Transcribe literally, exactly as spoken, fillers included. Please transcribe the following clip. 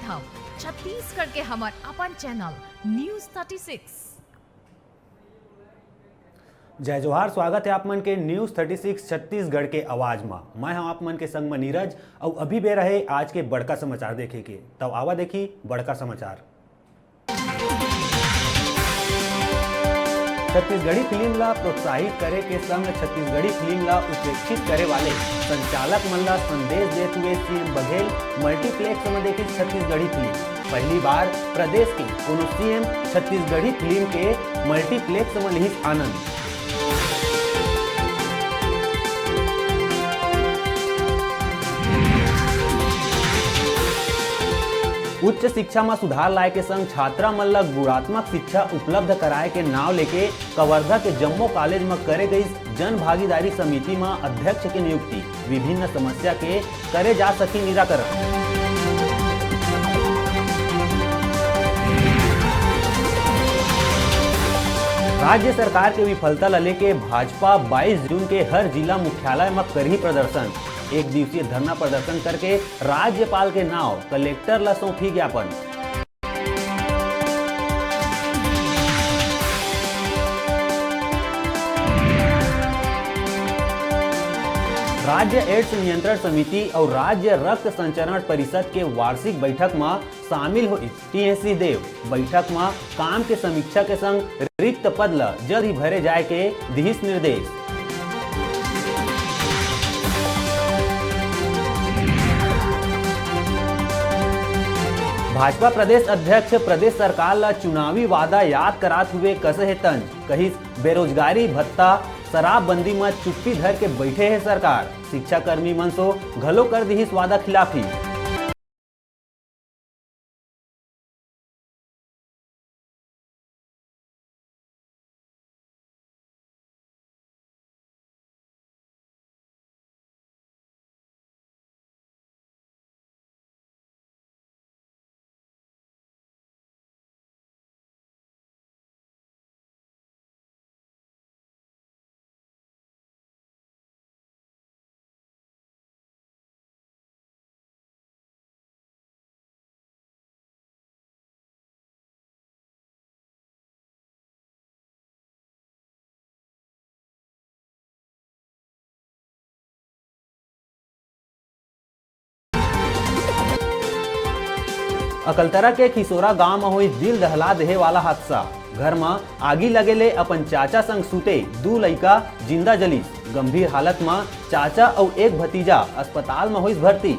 हव छत्तीसगढ़ के हमर अपन चैनल न्यूज़ थर्टी सिक्स। जय जोहार, स्वागत हे आप मन के न्यूज़ थर्टी सिक्स छत्तीसगढ़ के आवाज म। मैं हूं आप मन के संग म नीरज, अउ अभी बेरा हे आज के बड़का समाचार देखे के। तब आवा देखी बड़का समाचार। छत्तीसगढ़ी फिल्म ला प्रोत्साहित करे के संग छत्तीसगढ़ी फिल्म ला उपेक्षित करे वाले संचालक मन ला संदेश देत हुए सीएम बघेल मल्टीप्लेक्स म देखिस छत्तीसगढ़ी फिल्म। पहली बार प्रदेश के कोनो सीएम छत्तीसगढ़ी फिल्म के मल्टीप्लेक्स म लिहिस आनंद। उच्च शिक्षा म सुधार लाए के संग छात्रा मन ल गुणात्मक शिक्षा उपलब्ध कराए के नाव लेके कवर्धा के जम्मो कॉलेज म करे गई जन भागीदारी समिति म अध्यक्ष के नियुक्ति, विभिन्न समस्या के करे जा सकी निराकरण। राज्य सरकार के विफलता ल लेके भाजपा बाईस जून के हर जिला मुख्यालय म करही प्रदर्शन। एक दिवसीय धरना प्रदर्शन करके राज्यपाल के नाव कलेक्टर ल सौंपही ज्ञापन। राज्य एड्स नियंत्रण समिति अउ राज्य रक्त संचरण परिषद के वार्षिक बैठक म शामिल होइस टीएस सिंहदेव। बैठक म काम के समीक्षा के संग रिक्त पद ल जल्द ही भरे जाए के दिहिस निर्देश। भाजपा प्रदेश अध्यक्ष प्रदेश सरकार ल चुनावी वादा याद करात हुए कसे हे तंज, कहिस बेरोजगारी भत्ता, शराबबंदी म चुप्पी धर के बैठे हे सरकार, शिक्षाकर्मी मन सो घलो कर दिहिस वादा खिलाफी। अकलतरा के खिसोरा गांव म होइस दिल दहला देहे वाला हादसा। घर म आगी लगे ले अपन चाचा संग सुते दू लइका जिंदा जलिस। गंभीर हालत म चाचा अउ एक भतीजा अस्पताल म होइस भर्ती।